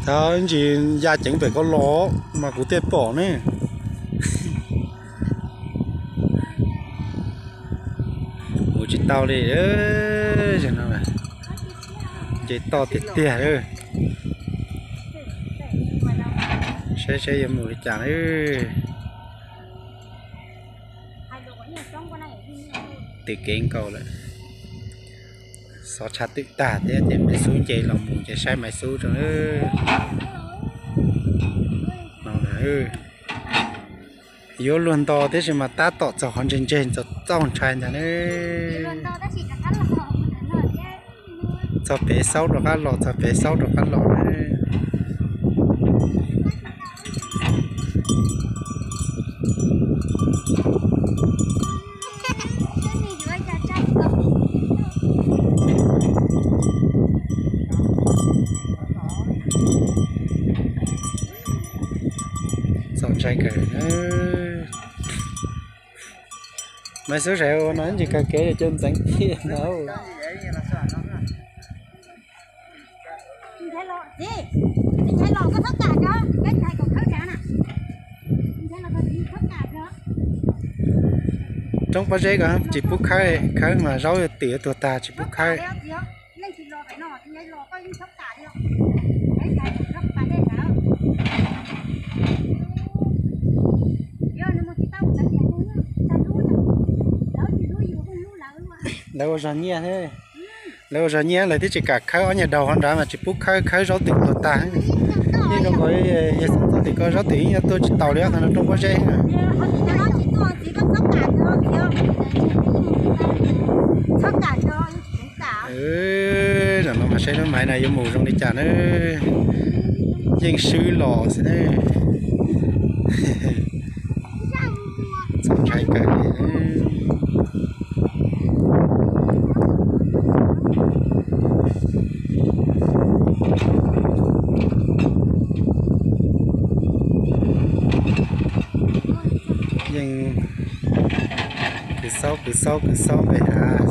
Ntsis ya ceev pem ko los mas kuv thiaj pom ne. Mus tsis tau li, no nce toj tiag tiag. Saib seb yuav mus li cas. Twm kev nkaus lawm. Xov tshav twm tag thiab ces Maiv Xub nce los mus ces saib Maiv Xub tso. Yuav luag nto tib si mas tab tom txog qhov ntseg ntseg txaus ntshai ntag ne. Txog pem xaub rov qab los, txog pem xaub rov qab los. Txaus ntshai kawg. Maiv Xub sawv ua no ntsis kawg kev cov ntxeev thiab no. Roob pob zeb ko tsis pub khawb, khawb mas zaub twm yuav tuag tag, tsis pub khawb. Lawv ua zog nyiaj, lawv ua zog nyiaj lawv twb tsis kam khawb ob nyuag daug hov nrad mas tsis pub khawb, khawb zaub twm tuag tag. Yeej zoo nkaus yawg Xeeb Txob tim ko zaub twm yeej yuav tuaj tsis taus li qhov no roob pob zeb. Zaum no mas saib lub maiv no yuav mus zoo li cas na. Yeej swb los xwb na. Txaus ntshai kawg li. Yeej kwv xaub kwv xaub kwv xaub pem hav.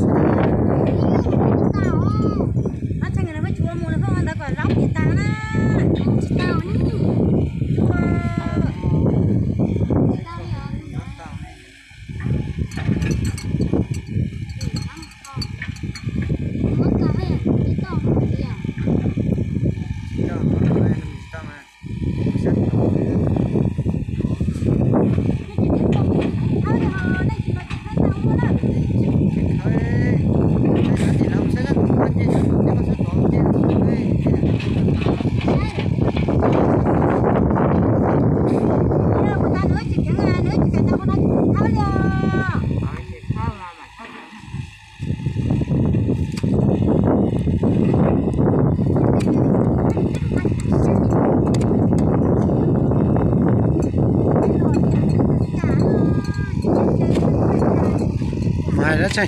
Mas hais dab tsi,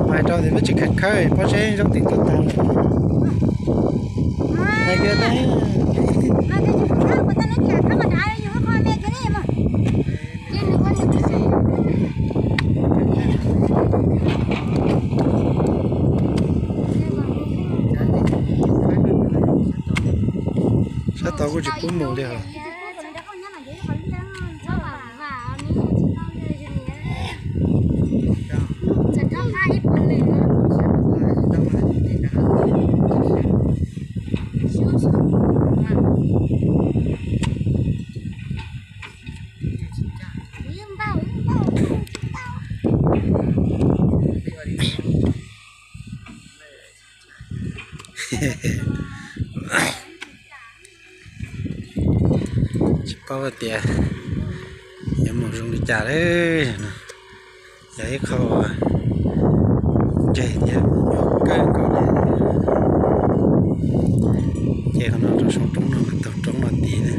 mas hais rau tias peb tsis khawb khawb pob zeb zaub twm tuag tag lawm. Hais kiag tau. Sab tod kuj tsis pub mus li hos. Tsis paub tias yuav mus zoo li cas lawm. Yog ib qho ntseg thiab nyuaj kawg nkaus li. Ces qhov no rau saum roob no mas taug roob no tid na.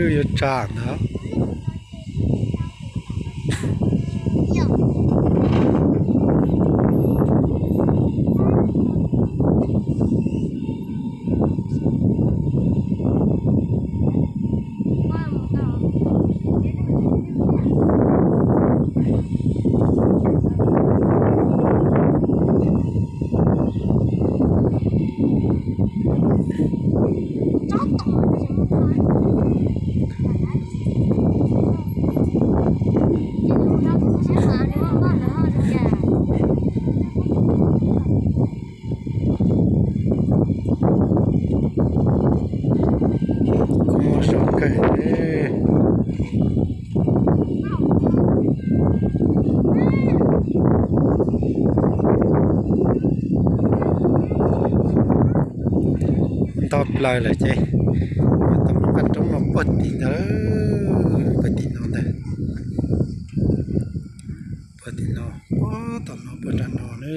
Yuav tsav ntag. Kub mob zoo kawg. Nto plaws lawm ces tau lub qab roob no puag tim ntawd, puag tim no ntag, puag tim no, puag tom no puag nram no na.